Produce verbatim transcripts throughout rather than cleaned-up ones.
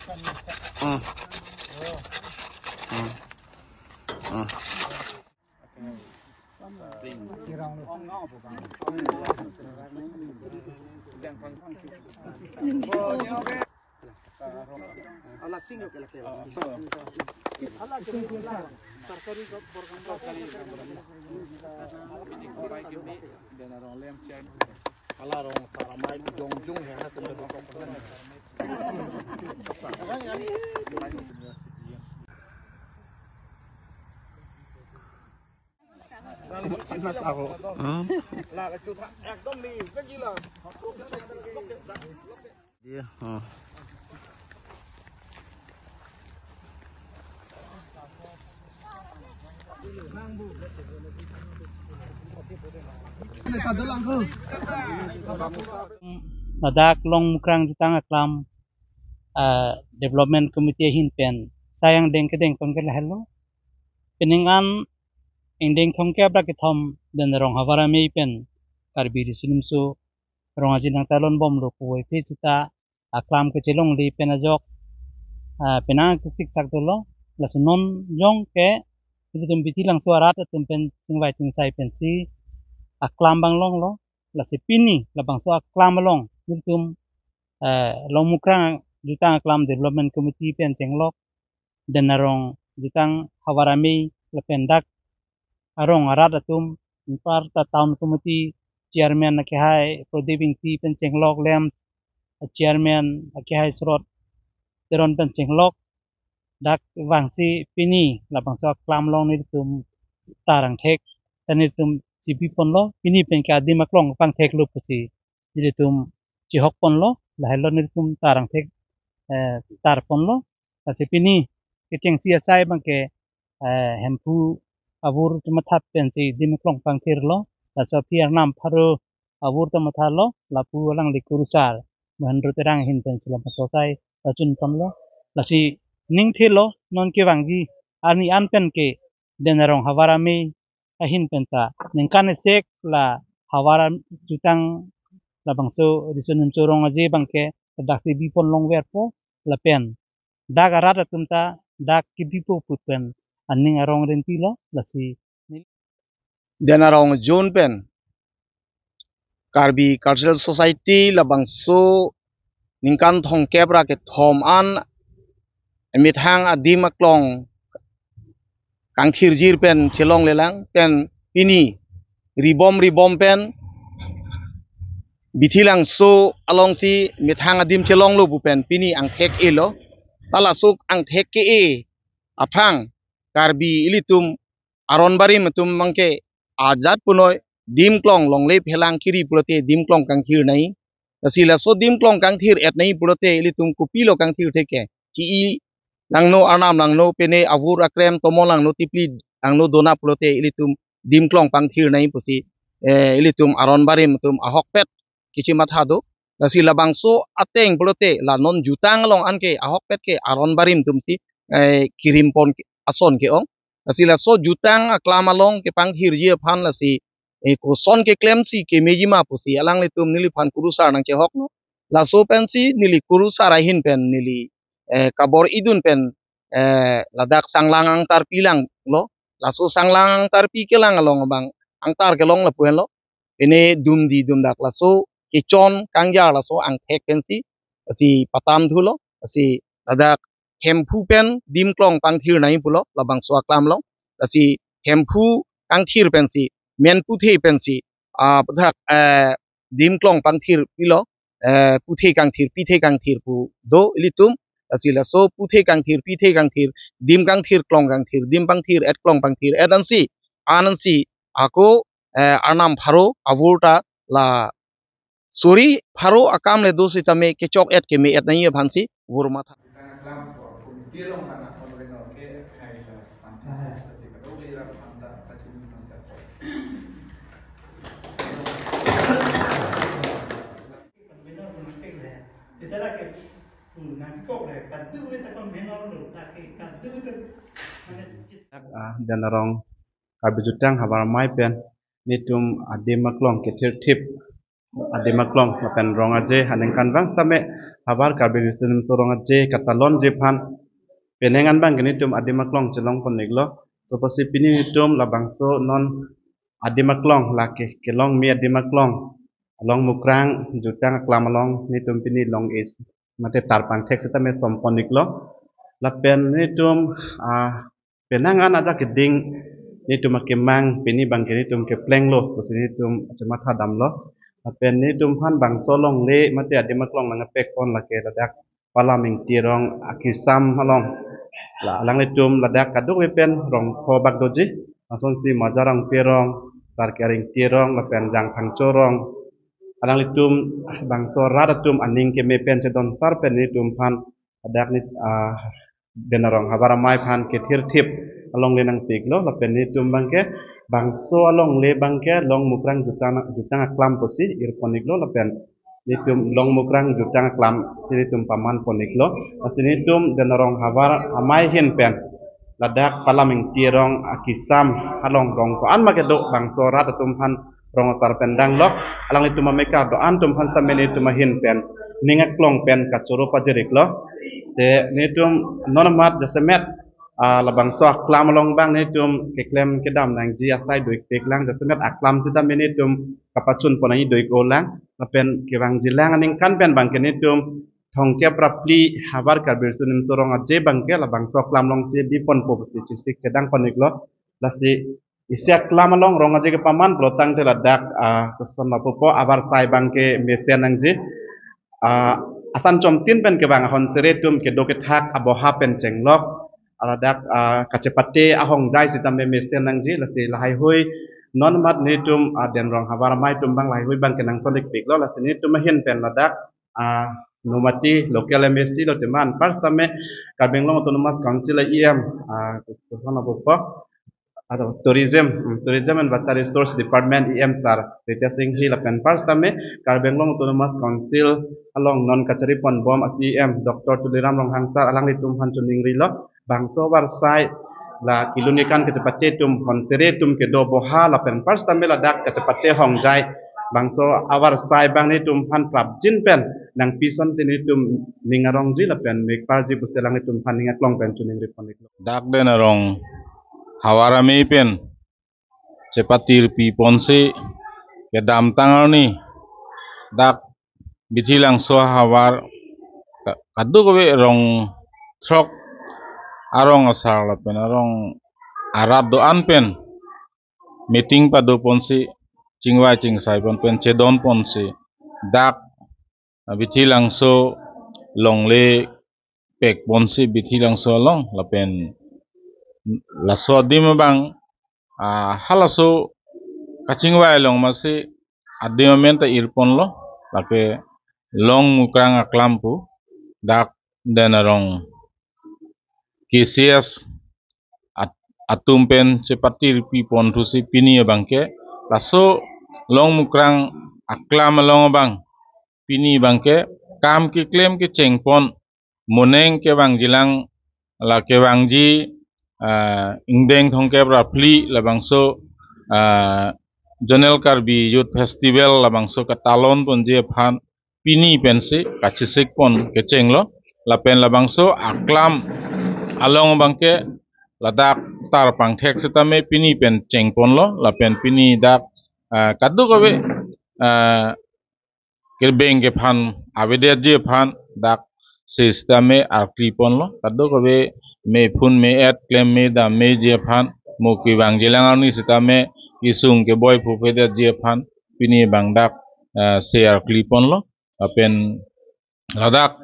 Hmm. Hmm. Hmm. Hmm. Iya, hmm. Ladak Longmukrang Jutang Aklam, ah, Development Committee ahin pen sai angdeng kedeng tong ke lahelo. Penang an ingdeng thomkep ra kethom Den Arong Havar Amei pen Karbi Riso Nimso Rong Aje nangtalon bomlo puvoiphit seta aklam kechelongle pen ajok, ah, penang kesik sak dolo, lasi non jong ke ilitum Bithilangso arat atum pen chingvai chingsai pensi aklam abang longlo, lasi pini labangso aklam along ilitum, eh, Longmukrang Jutang Aklam Development Committee pen chenglok, Den Arong Jutang Havar Amei lapen dak arong arat atum, anparta Town Committee Chairman akehai Prodip Ingti pen chenglok, LAMPS Chairman akehai Sorot Teron pen chenglok, dak vangsi pini labangso aklam along nelitum tar angthek, ta nelitum chibi ponlo, pini pen ke adim aklong pangtheklo pusi nelitum chihok ponlo, lahelo nelitum tar angthek, eh, tar ponlo. Lasi pini kechengsi asai abang ke, eh, Hemphu avur ta matha pensi dim aklong pangthirlo. Laso aphi Arnam Pharo avur ta mathalo, lapu alangli kurusar Mahendra Terang ahin pensi labangso asai pachun ponlo. Lasi ningthelo non kevangji arni an pen ke Den Arong Havar Amei ahin penta ningkan esek la Havar Am-, Jutang labangso Riso Nimso Rong Aje abang ke ladak chibi pon longverpo lapen dak arat atum ta dak kebipo pu pen aning arong rentilo. Lasi Den Arong Zone pen Karbi Cultural Society labangso ningkan thomkep ra kethom an methang adim aklong kangthirjir pen chelonglelang pen pini ribom ribom pen Bithilangso alongsi methang adim chelonglo pu pen pini angthek elo. Ta laso angthek ke-e aphrang Karbi ilitum aron barim atum abang ke ajat punoi dim klong longle phelang kiri pulote dim klong kangthir nai. Lasi laso dim klong kangthir-et nai pulote ilitum kopilo kangthir theke. Ki-i langno, arnam langno, pine avur akrem tomon langno, tipli langno dona pulote ilitum dim klong pangthir nai pusi, eh, ilitum aron barim atum ahokpet kechimatha do. Lasi labangso ateng pulote la non jutang along anke ahokpet ke aron barim atumsi, eh, kirim pon ke-, ason ke-ong. Lasi laso jutang aklam along kepangthirji aphan lasi, eh, koson keklemsi kemejima pusi alanglitum neliphan kurusar nangkehoklo. Laso pensi neli kurusar ahin pen neli, eh, kabor-idun pen, eh, ladak sanglang angtarpi langlo. Laso sanglang angtarpi kelang along abang angtar kelong lapu henlo. Pine dumdi dumdak laso kechon kangjar laso angthek pensi, lasi patam thulo, lasi ladak Hemphu pen dim klong pangthir nai pulo labangso aklam along. Lasi Hemphu kangthir pensi, men puthe pensi, ah, puthak, eh, dim klong pangthir pilo, eh, puthe kangthir, pithe kangthir pu do ilitum. Lasi laso puthe kangthir, pithe kangthir, dim kangthir, klong kangthir, dim pangthir-et, klong pangthir-et ansi, ansi ako, eh, arnam pharo avur ta la suri pharo akam le do sitame kechok-et keme-et nai aphansi vur matha. Ah, Den Arong Karbi Jutang Havar Amei pen nelitum adim aklong kethirthip Adim Aklong lapen Rong Aje aningkan abang sitame havar Karbi Riso Nimso Rong Aje katalonji aphan penang an abangke netum Adim Aklong chelongpon-iklo. So pusi pini netum labangso non Adim Aklong lake kelongme Adim Aklong along Mukrang jutang aklam along netum pini long-e mate tarpangthek sitame sompon-iklo. Lapen netum, ah, penang an ajak keding netum akemang pini abangke netum keplenglo pusi netum chematha damlo. Lapen netum aphan bangso longle mate Adim Aklong nangpekpon lake ladak Palam Ingti arong akisam along. La alanglitum ladak kadokave pen rong pho bak doji. Lasonsi Maja Rongpi arong, Sarki Aringti arong, lapen Jang Phangcho arong. Alanglitum bangso rat atum aning keme pen chedon sar pen netum aphan ladak ne, ah, Den Arong Havar Amei aphan kethirthip alongle nangpiklo, lapen netum abangke bangso alongle abangke long Mukrang jutang, jutang aklam pusi irpon-iklo, lapen netum long Mukrang jutang aklam si netum pamanpon-iklo. Lasi netum Den Arong Havar Amei ahin pen ladak Palam Ingti arong akisam along rong ko-an ma kedo bangso rat atum aphan rong asar pen danglo. Alanglitum amekar do-an atum aphan sitame netum ahin pen ning aklong pen kachoro pajir-iklo. Te netum non amat jasemet, ah, labangso aklam along abang netum keklem kedam nangji asai do-ikpiklang, jasemet aklam sitame netum kapachunpon nangji do-ik-olang. Lapen kevangjilang aningkan pen abangke netum thomkep ra phli havar Karbi Riso Nimso Rong Aje abangke labangso aklam alongsi biponpo pusi chesik chedangpon-iklo. Lasi isi aklam along Rong Aje kepaman pulotangte ladak, ah, koson lapupo, avarsai abangke mesen nangji. Ah, asan chomtin pen kevang ahon sere atum kedo kethak aboha pen chenglok. Ah, ladak, ah, kachepate ahongjai sitame mesen nangji, lasi lahaihui non amat netum, ah, Den Arong Havar Amei atum abang lahaihui abangke nangson-ikpiklo, lasi netum ahin pen ladak, ah, Nomati local M A C lo, teman apar sitame Karbi Anglong Autonomous Council a E M, ah, koson lapupo, atau Tourism, hmm, Tourism and Water Resource Department E M sir Ritesh Enghee, lapen apar sitame Karbi Anglong Autonomous Council along non kachariponbom a C E M Doctor Tuliram Ronghang sir, alanglitum aphan choningrilo. Bangso avarsai la kelun kekan kachepate atum, ahon sere atum kedo aboha, lapen apar sitame ladak kachepate ahongjai, bangso avarsai abang netum aphan prapjin pen nangpi asonte netum ning arongji lapen mekparji pusi alanglitum aphan ning aklong pen choningripon-iklo. Dak Den Arong Havar Amei pen chepatirpiponsi kedamtang arni dak Bithilangso ahavar ka-, kadokave rong throk arong asar lapen arong arat do-an pen meeting padoponsi chingvai chingsai pon pen chedonponsi dak Bithilangso longle pekponsi Bithilangso along lapen laso adim abang, ah, halaso kachingvai along masi adim amen ta irponlo, lake long Mukrang aklam pu dak Den Arong K C S at-, atum pen chepatirpipon thusi pini abangke laso long Mukrang aklam along abang pini abangke kam keklem kechengpon, moning kevangjilang, la kevangji, ah, ingdeng thomkep ra phli labangso, ah, Zonal Karbi Youth Festival labangso katalonponji aphan pini pensi kachesikpon kechenglo. Lapen labangso aklam along abangke ladak tarpangthek sitame pini pen chengponlo, lapen pini dak, ah, kadokave, ah, kebeng kephan avedetji aphan dak sitame arkliponlo, kadokave mephun me-et klem me dam meji aphan, mo kevangjilang arni sitame kesung keboi phupedetji aphan pini abang dak, ah, se arkliponlo. Lapen ladak,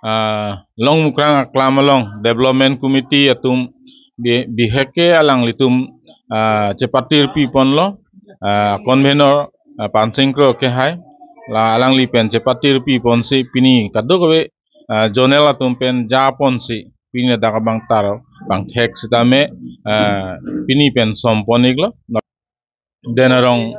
ah, long Mukrang aklam along Development Committee atum bi-, bihek ke alanglitum, ah, chepatirpiponlo, ah, convenor, ah, Pansing Kro ke hai, la alangli pen chepatirpiponsi pini kadokave, ah, zonal atum pen japonsi pini dak abang tarpangthek sitame, ah, pini pen sompon-iklo. Den Arong,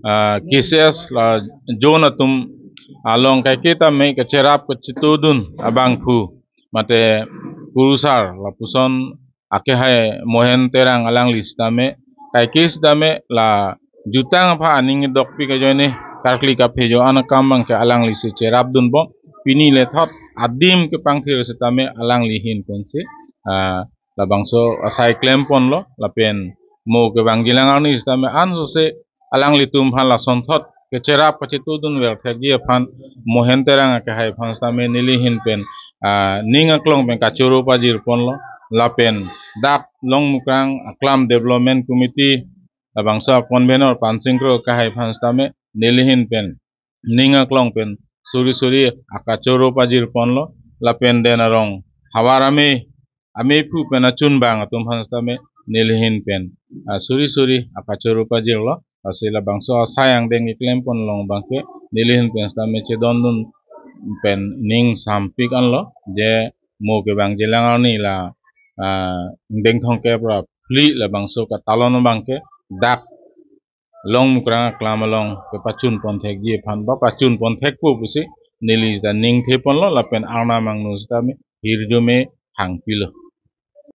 ah, K C S la zone atum along kaiketa me kacherap kachetudun abangphu mate kurusar lapuson ake hai Mohen Terang alangli sitame kaike sitame la jutang aphan aning dokpik ajoine karkli kaphejo an akam abangke alangli si cherapdunbom. Pini lethot adim kepangthir sitame alangli ahin pensi, ah, labangso asai klemponlo, lapen mo kevangjilang arni sitame ansose alanglitum aphan lasonthot kecherap kachetudunver thekji aphan Mohen Terang akehai aphan sitame neli ahin pen, ah, ning aklong pen kachoro pajirponlo, lapen dak Longmukrang Aklam Development Committee labangso a-convenor Pansing Kro akehai aphan sitame neli ahin pen ning aklong pen suri suri akachoro pajirponlo, lapen Den Arong havar amei, ameiphu pen achunbang atum aphan sitame neli ahin pen, ah, suri suri akachoro pajirlo. Lasi labangso asai angdeng keklempon along abangke neli ahin pen sitame chedondun pen ning sampik anlo, je mo kevangjilang arni la, ah, angdeng thomkep ra phli labangso katalon abangke dak Longmukrang Aklam along kepachunpon thekji aphan ba pachunpon thekpo pusi neli ta ning theponlo, lapen Arnam angno sitame hirjume hangpilo.